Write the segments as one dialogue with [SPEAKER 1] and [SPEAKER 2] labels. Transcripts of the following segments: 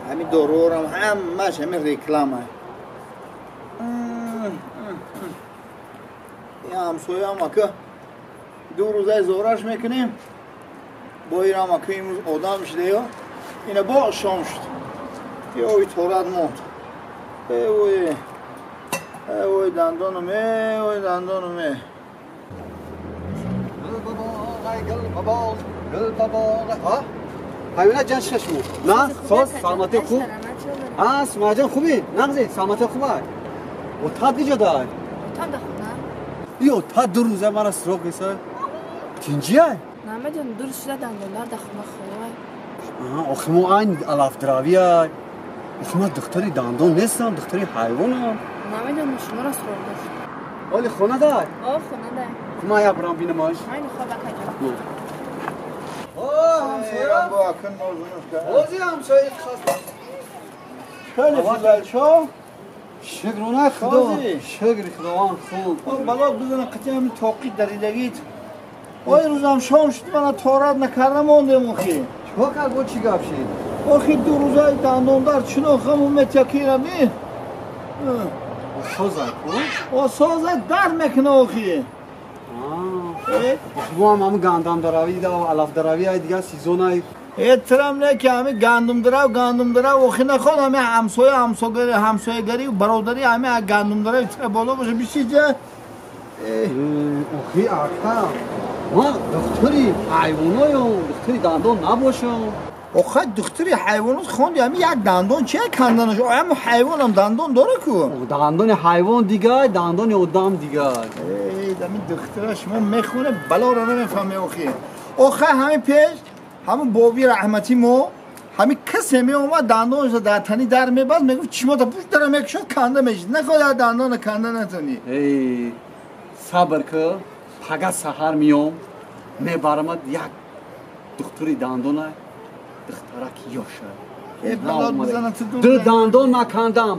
[SPEAKER 1] Ҳамин доруҳорам ҳамаш ҳамин реклама. Ин ҳамсояам ака ду рӯзаи зораш мекунем. Бо ирам ака имрӯз одам шудеё. Ина бо шом шуд. Ё торат монд. Ой, ой дандонам, ой дандонам.
[SPEAKER 2] Гул гул бабо, ҳа? Ҳайвона ҷан шашму. На, соз, саломатӣ хуб. Ҳа, Сумайя ҷон хубӣ? Нағзӣ, саломатӣ хуб ай. Отат куҷо дай?
[SPEAKER 3] Отам дар хона.
[SPEAKER 2] И отат ду рӯза мара суроғ неса. Тинҷи ай?
[SPEAKER 3] Намедонам, ду рӯз шуда дандондар дар хона хоб.
[SPEAKER 2] Охи мо айн алафдравӣ ай. Охи ман духтари дандон нестам, духтари ҳайвонам.
[SPEAKER 3] Намедонам, шуморо суроғ дошт.
[SPEAKER 2] Оли хона дай?
[SPEAKER 3] О, хона дай.
[SPEAKER 2] Ма я брам бинамаш.
[SPEAKER 3] Майли хоб акаҷон.
[SPEAKER 2] Ҳамсоя? Ози ҳамсоя хаста.
[SPEAKER 1] Хеле физал шо?
[SPEAKER 2] Шукрона Худо. Шукри Худованд хуб.
[SPEAKER 1] Бало бизана қити ҳамин тоқи даридагит. Ой рӯзам шом шуд, мана торат накарда мондем охи.
[SPEAKER 2] Чикор кард, бо чӣ гап шид?
[SPEAKER 1] Охи ду рӯзаи дандондар чунон хам метякирами.
[SPEAKER 2] Созай ку?
[SPEAKER 1] О созай дард мекуна охи.
[SPEAKER 2] Мо ҳам ҳамун гандамдаравӣ алафдаравӣ ай дигар сезонай.
[SPEAKER 1] Трам не ки ҳами гандумдарав гандумдарав охи нахон ҳами ҳамсоя ҳамсоягарӣ бародарӣ ҳами гандумдарави тира боло боша бишиҷа.
[SPEAKER 2] Охи ака, ман духтури ҳайвоноём, духтури дандон набошам.
[SPEAKER 1] Охай духтури ҳайвонот хонди ҳами як дандон чия канданаш? Ҳами ҳайвонам дандон дора ку?
[SPEAKER 2] Дандони ҳайвон дигар, дандони одам дигар.
[SPEAKER 1] Ами духтура шумо мехоне балоро намефаҳме охи. Охай ҳами пеш ҳамун боби раҳмати мо ҳами касе меомад дандонашо дар тани дар мебаст, мегуфт чимота пушт дара мекушад, канда мешид. Нахоҳ дандона канда натонӣ.
[SPEAKER 2] Эй, сабр ку, пага саҳар миём, мебарамад як духтури дандона, духтарак ёша. Ду дандон накандам,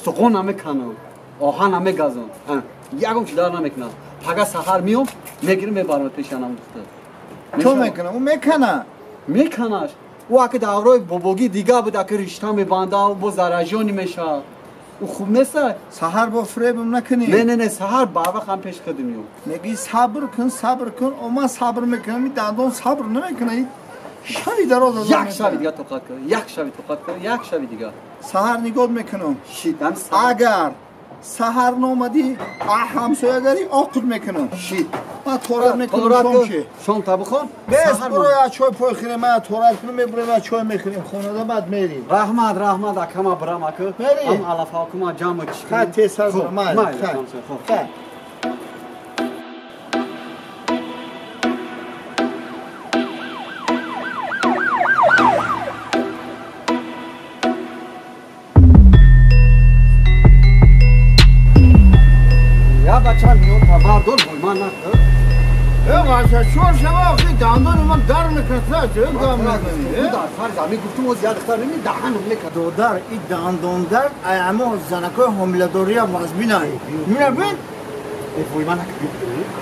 [SPEAKER 2] суғон намеканам, оҳан намегазам, ягон чи дар намекунам. Пага саҳар миём, мегирам мебарамад пешанам духтар.
[SPEAKER 1] Чо мекунам? Ӯ мекана?
[SPEAKER 2] Меканаш. Ӯ аки даврои бобогӣ дига буд, аки ришта мебанда, бо заражёнӣ мешавад. Ӯ хуб неста?
[SPEAKER 1] Саҳар бо фиребам накунӣ.
[SPEAKER 2] Не, не, не, саҳар барвақт ҳам пеш худам миём.
[SPEAKER 1] Мегӯӣ сабр кун, сабр кун. О ман сабр мекунам, ин дандон сабр намекунад. Шаби дароз азоб
[SPEAKER 2] Як шаби дига тоқат кун, як шаби тоқат кун, як шаби дига.
[SPEAKER 1] Саҳар нигоҳ мекунам. Агар саҳар номадӣ, ҳамсоягарӣ оқиб мекунам.
[SPEAKER 2] Шид.
[SPEAKER 1] Ман торат мекунам шом ши.
[SPEAKER 2] Шом та бихон?
[SPEAKER 1] Бес буро я чой пой хӯрем, ман торат кунам, мебурем, я чой мехӯрем, хонада баъд мерем.
[SPEAKER 2] Раҳмат, раҳмат, акама бирам ака.
[SPEAKER 1] Мерем.
[SPEAKER 2] Ҳам алафҳокума ҷамъ чӣ.
[SPEAKER 1] Хай тезтар буро, майли. Хай. Чор шава охи дандони ман дар мекунад, чӣ гап мезанӣ?
[SPEAKER 2] Дар фарз ами гуфтум оз як духтар неми даҳан мекард.
[SPEAKER 1] Додар, и дандондар ай ҳамо занакои ҳомиладориям вазмина. Мина бин?
[SPEAKER 2] Вой ман накун.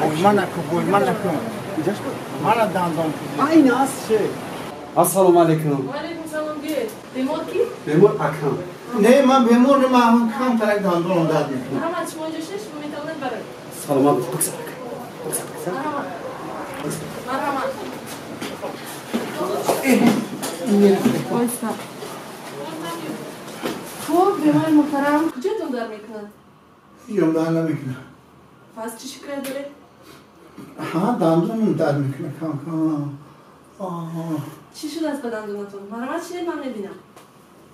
[SPEAKER 1] Вой ман накун, вой ман накун. Мана дандон.
[SPEAKER 2] Айн аст ше. Ассалому алайкум.
[SPEAKER 3] Ва алайкум салом, биёед. Бемор ки?
[SPEAKER 2] Бемор акам.
[SPEAKER 1] Не, ман бемор не, ман камтарак дандонам дард мекунад.
[SPEAKER 3] Марҳамат, шумо инҷо шиш, шумо метавонед бароед.
[SPEAKER 2] Саломат бош, биксар. Биксар.
[SPEAKER 3] Марҳамат. Марҳамат. Ойста. Хуб, бемори муҳтарам, куҷоятон дард мекунад?
[SPEAKER 1] Ҷом дард намекунад.
[SPEAKER 3] Пас чӣ шикоят доред?
[SPEAKER 1] Ҳа, дандонам дард мекунад кам-кам.
[SPEAKER 3] Чӣ шудааст ба дандонатон? Марҳамат, шинед, ман мебинам.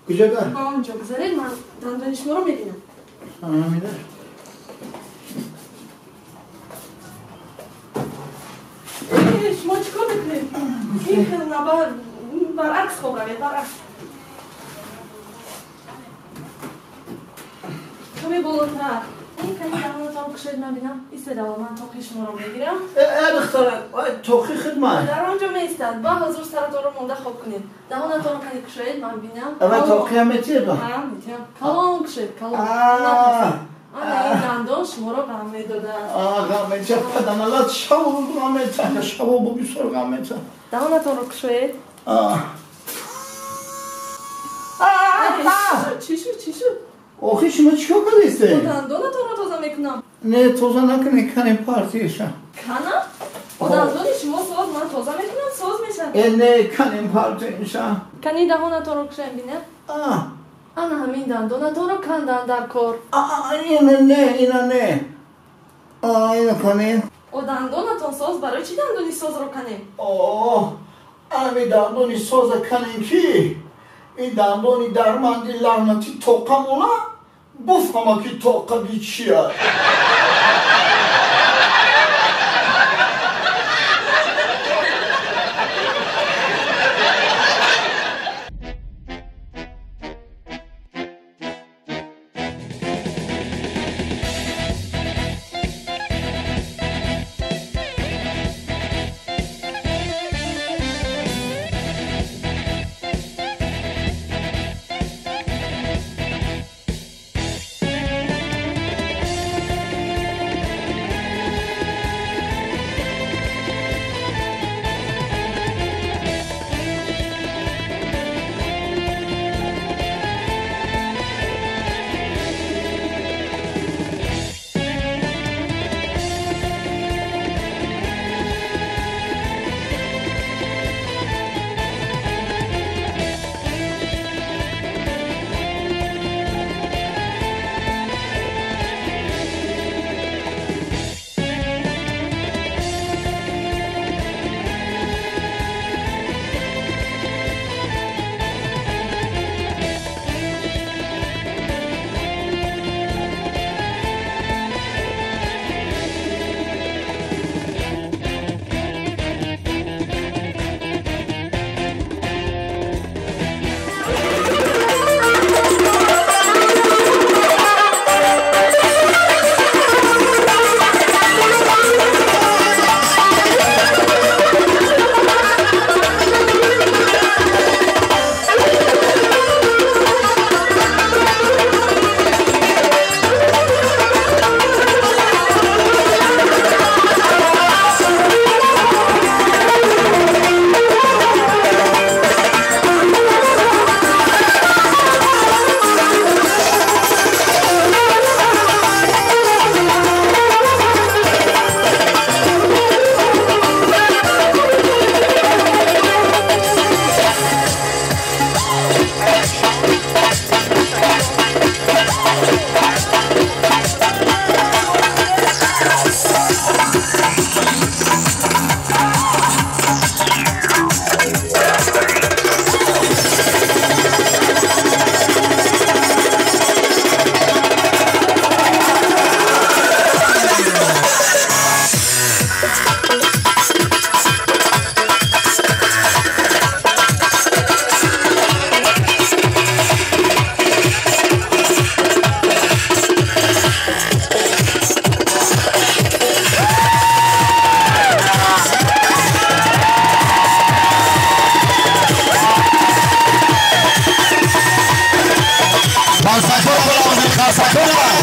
[SPEAKER 1] Куҷо дард?
[SPEAKER 3] Онҷо гузаред, ман дандони шуморо мебинам.
[SPEAKER 1] Ҳамида.
[SPEAKER 3] Шумо чӣ кор мекунед? Ин хел баръакс хоб равед, баръакс. Каме болотар. Ин ками даҳонатон кушоед, ман бинам. Истед, аввал ман тоқи шуморо мегирам.
[SPEAKER 1] Э, духтарак, тоқи хидмат.
[SPEAKER 3] Дар он ҷо меистад. Ба ҳузур саратонро монда хоб кунед. Даҳонатонро кани кушоед, ман бинам.
[SPEAKER 1] Ава тоқиам метиҳед?
[SPEAKER 3] Ҳа, метиҳам. Калон кушоед, калон. Натарсед. Ана ин дандон шуморо ғам медодааст.
[SPEAKER 1] Ғам меча, паданалат шаву ғам меча, шаву бисёр ғам меча.
[SPEAKER 3] Даҳонатонро кушоед.
[SPEAKER 1] Охи шумо чикор кардистед?
[SPEAKER 3] Дандонатонро тоза мекунам.
[SPEAKER 1] Не, тоза накунед, кане партиша.
[SPEAKER 3] Кана? Дандони шумо соз, ман тоза мекунам, соз мешавад.
[SPEAKER 1] Э, не, канем партиша.
[SPEAKER 3] Кани даҳонатонро кушаем бинем. Ана ҳамин дандонатонро кандан дар кор.
[SPEAKER 1] Ина не, ина не. Ина канем.
[SPEAKER 3] О, дандонатон соз, барои чӣ дандони созро канем?
[SPEAKER 1] О, ами дандони соза канем ки? Ин дандони дарманди лаънати тоқа мона, буфҳама ки тоқаги чия.
[SPEAKER 4] Sakura.